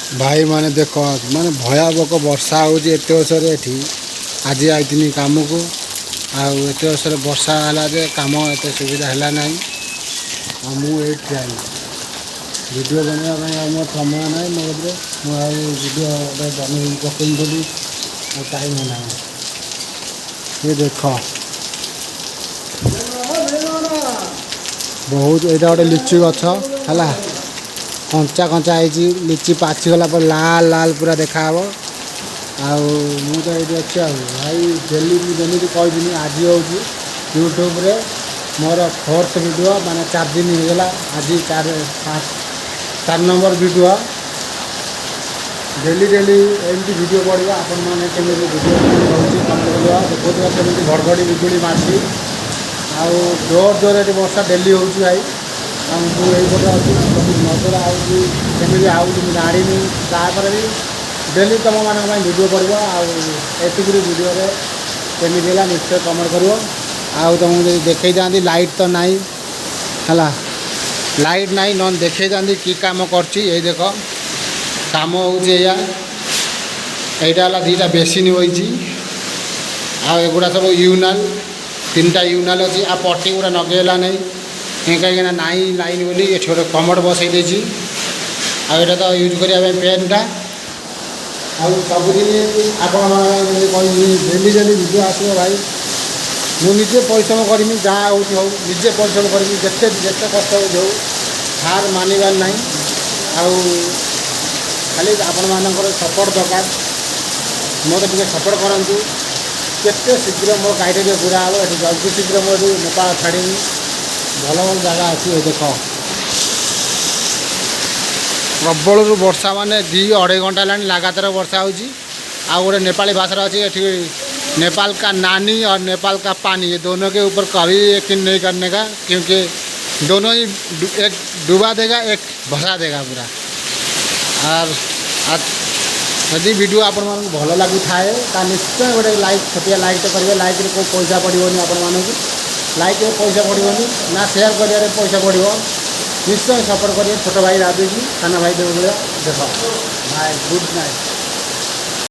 ଭାଇମାନେ, ଦେଖ, ମାନେ ଭୟାବହ ବର୍ଷା ହେଉଛି ଏତେ ବର୍ଷରେ ଏଠି। ଆଜି ଆଇଥିନି କାମକୁ, ଆଉ ଏତେ ବର୍ଷରେ ବର୍ଷା ହେଲା ଯେ କାମ ଏତେ ସୁବିଧା ହେଲା ନାହିଁ। ଆଉ ମୁଁ ଏଇଠି ଠିଆ ଭିଡ଼ିଓ ବନେଇବା ପାଇଁ ଆଉ ମୋର ସମୟ ନାହିଁ ମୋ କତିରେ। ମୁଁ ଆଉ ଭିଡ଼ିଓ ଗୋଟେ ବନେଇ ପକେଇବି ବୋଲି ଆଉ ଟାଇମ୍ ନାହିଁ। ଏ ଦେଖ, ବହୁତ ଏଇଟା ଗୋଟେ ଲିଚୁ ଗଛ ହେଲା, କଞ୍ଚା କଞ୍ଚା ହେଇଛି। ଲିଚି ପାଚିଗଲା ପରେ ଲାଲ ଲାଲ ପୁରା ଦେଖାହେବ। ଆଉ ମୁଁ ତ ଏଇଠି ଅଛି। ଆଉ ଭାଇ, ଡେଲି ମୁଁ ଯେମିତି କହିବିନି, ଆଜି ହେଉଛି ୟୁଟ୍ୟୁବରେ ମୋର ଫୋର୍ଥ ଭିଡ଼ିଓ, ମାନେ 4 ଦିନ ହେଇଗଲା। ଆଜି ଚାରି ପାଞ୍ଚ 4 ନମ୍ବର ଭିଡ଼ିଓ। ଡେଲି ଡେଲି ଏମିତି ଭିଡ଼ିଓ ପଡ଼ିବ। ଆପଣମାନେ କେମିତି ଭିଡ଼ିଓ ରହୁଛି କମେଣ୍ଟ କରିବ। ଦେଖୁଥିବ କେମିତି ଘଡ଼ଘଡ଼ି ବିଜୁଳି ମାରୁଛି ଆଉ ଜୋର ଜୋର ଏଠି ବର୍ଷା ଡେଲି ହେଉଛି ଭାଇ। ଆଉ ମୁଁ ଏଇପଟେ ଅଛି, ସବୁ ନଜର ଆଉଛି, କେମିତି ଆଉଛି ମୁଁ ଜାଣିନି। ତାପରେ ବି ଡେଲି ତୁମମାନଙ୍କ ପାଇଁ ଭିଡ଼ିଓ ପଡ଼ିବ। ଆଉ ଏତିକିରି ଭିଡ଼ିଓରେ କେମିତି ହେଲା ନିଶ୍ଚୟ କମେଣ୍ଟ କରିବ। ଆଉ ତୁମକୁ ଯଦି ଦେଖେଇଥାନ୍ତି, ଲାଇଟ୍ ତ ନାହିଁ ହେଲା, ଲାଇଟ୍ ନାହିଁ, ନହେଲେ ଦେଖେଇଥାନ୍ତି କି କାମ କରୁଛି। ଏଇ ଦେଖ, କାମ ହେଉଛି ଏଇଆ। ଏଇଟା ହେଲା ଦୁଇଟା ବେସିନ୍ ହୋଇଛି ଆଉ ଏଗୁଡ଼ା ସବୁ ୟୁରିନାଲ୍, ତିନିଟା ୟୁରିନାଲ୍ ଅଛି। ଆଉ ପଟି ଗୁଡ଼ା ନଗେଇଲା ନାହିଁ, କାହିଁକିନା ନାହିଁ ଲାଇନ୍ ବୋଲି। ଏଠି ଗୋଟେ କମୋଡ଼ ବସେଇ ଦେଇଛି। ଆଉ ଏଇଟା ତ ୟୁଜ୍ କରିବା ପାଇଁ ପେନ୍ଟା। ଆଉ ସବୁଦିନ ଆପଣମାନଙ୍କ କହିବି, ଡେଲି ଡେଲି ଭିଡ଼ିଓ ଆସିବ ଭାଇ। ମୁଁ ନିଜେ ପରିଶ୍ରମ କରିମି, ଯାହା ହେଉଛି ହଉ, ନିଜେ ପରିଶ୍ରମ କରିବି। ଯେତେ ଯେତେ କଷ୍ଟ ହେଉଛି ହଉ, ହାର ମାନିବାର ନାହିଁ। ଆଉ ଖାଲି ଆପଣମାନଙ୍କର ସପୋର୍ଟ ଦରକାର। ମୋତେ ଟିକେ ସପୋର୍ଟ କରନ୍ତୁ। କେତେ ଶୀଘ୍ର ମୋ ଗାଡ଼ିଟା ଟିକେ ପୁରା ହେବ ଏଠି, ଜଲ୍ଦି ଶୀଘ୍ର ମୁଁ ଏଠି ନେପାଳ ଛାଡ଼ିବି। ଭଲ ଭଲ ଜାଗା ଅଛି। ଏ ଦେଖ, ପ୍ରବଳରୁ ବର୍ଷା, ମାନେ 2-2.5 ଘଣ୍ଟା ହେଲାଣି ଲଗାତାର ବର୍ଷା ହେଉଛି। ଆଉ ଗୋଟେ ନେପାଳୀ ଭାଷାରେ ଅଛି ଏଠି, "नेपाल का नानी और नेपाल का पानी, ये दोनों के ऊपर कभी यकीन नहीं करने का, क्योंकि दोनों ही एक डुबा देगा, एक भसा देगा पूरा।" আর আর ଯଦି ଭିଡ଼ିଓ ଆପଣମାନଙ୍କୁ ଭଲ ଲାଗୁଥାଏ, ତା ନିଶ୍ଚୟ ଗୋଟେ ଲାଇକ୍, ଛୋଟିଆ ଲାଇକ୍ଟେ କରିବେ। ଲାଇକ୍ରେ କେଉଁ ପଇସା ପଡ଼ିବନି ଆପଣମାନଙ୍କୁ, ଲାଇକ୍ରେ ପଇସା ପଡ଼ିବନି ନା ସେୟାର କରିବାରେ ପଇସା ପଡ଼ିବ। ନିଶ୍ଚୟ ସପୋର୍ଟ କରିବେ ଛୋଟ ଭାଇ ରାଜୁକି, ସାନ ଭାଇ ଦେବ। ଦେଖ ଭାଇ, ଗୁଡ୍ ନାଇଟ୍।